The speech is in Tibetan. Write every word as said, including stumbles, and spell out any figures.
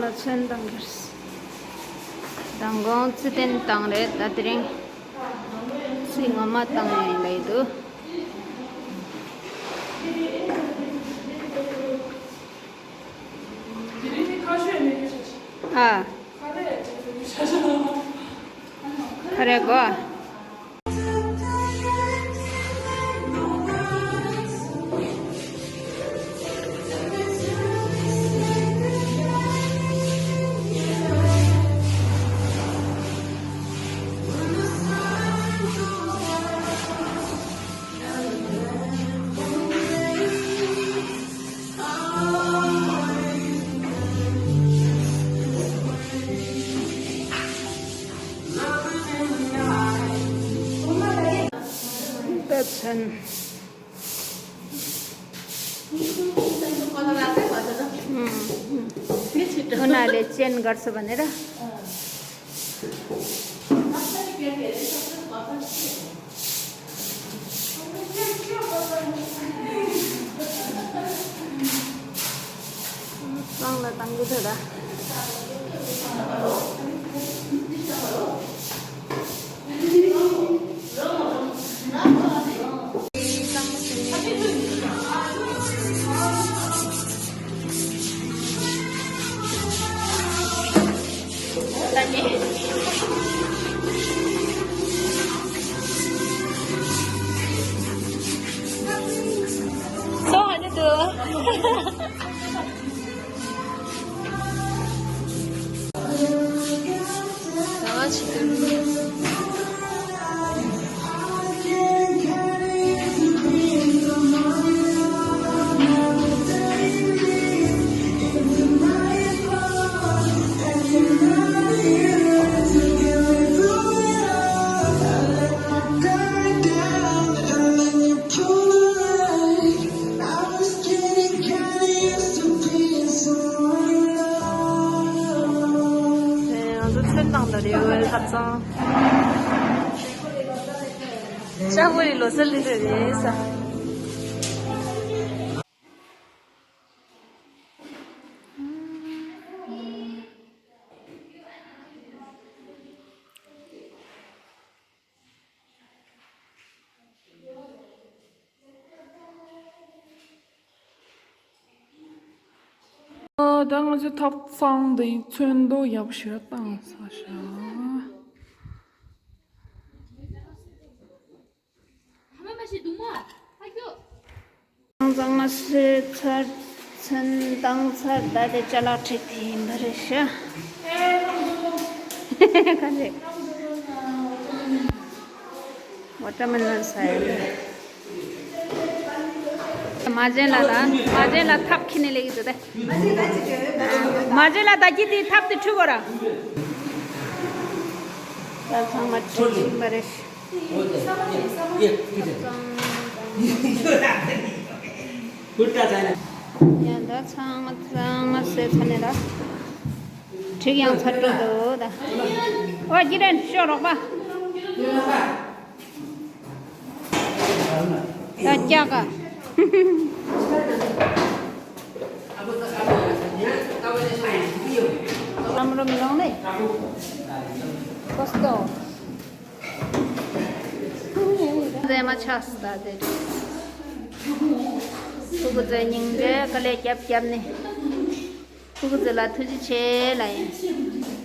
ལ་ཚོན་བཏང་གི་རེད། མདང་དགོང་རྩི་སྟན་བཏང་རེད། ད་དེ་རིང་རྩི་ངོ་མ་བཏང་ཡིན་ལབ་ཀྱི་འདུག་ཨ། ཁ་རེ་གོ། ད་ཚོན། ཨུམ། ཁོ་ན་ལས་ཅན་གར་སོ་བ་ནི་ར། སང་ལ་བཏང་གི་ཐོད་ར། སོ་ཧ་ནི་དུ། ང་ཚོ་ཚོན་བཏང་དང་རེད་བའི་ལྷ་བཙང་། ལྕགས་པོ་ཡི་ལོ་སར་ལི་རེད་རེད་ས། ཨ། ད་ང་ཚོས་ཐབ་ཚང་འདི་ཚོན་མདོག་ཡག་པོ་ཞིག་བཏང་ས་ཤག་ཚང་ཚང་མ་བཟོས་ཚར། ཚོན་བཏང་ཚར། ད་དེ་ཅ་ལག་ཁྲིད་དེ་ཡིན་པ་རེད་ཤག་ག་རེ། ཝ་ཊ་མེ་ལོན་ཟ་ཡ་རེད། མ་བྱན་ལ་ལ། མ་བྱན་ལ་ཐབ་ཁྱེར་ནས་སླེབས་ཀྱི་འདུག་སྟེ། མ་བྱན་ལ་ད་གི་དེ་ཐབ་དེ་འཁྲུད་དགོས་ར། ད་ཚང་མ་ཁྲིད་ཀྱི་ཡིན་པ་རེད། ཡང་ད་ཚང་མ་ཚང་མ་བཟོས་ཚར་ནས་ད། ཁྲིད་ཡང་ཚར་འགྲོ་འདུག་ད། ཨོ་ཀྱི་རན་ཤོ་རོགས་པ། ད་སྐྱག་ག་རམ་རོ་མི་རོང་ནས། ཀོ་སྟོ། མཛེས་མ་ཆགས་སུ་ད་དེ། ཕྲུ་གུ་ཚོའི་སྙིང་རྗེ་དཀའ་ལས་རྒྱབ་རྒྱབ་ནས། ཕྲུ་གུ་ཚོ་ལ་ཐུགས་རྗེ་ཆེ་ལ་ཡིན།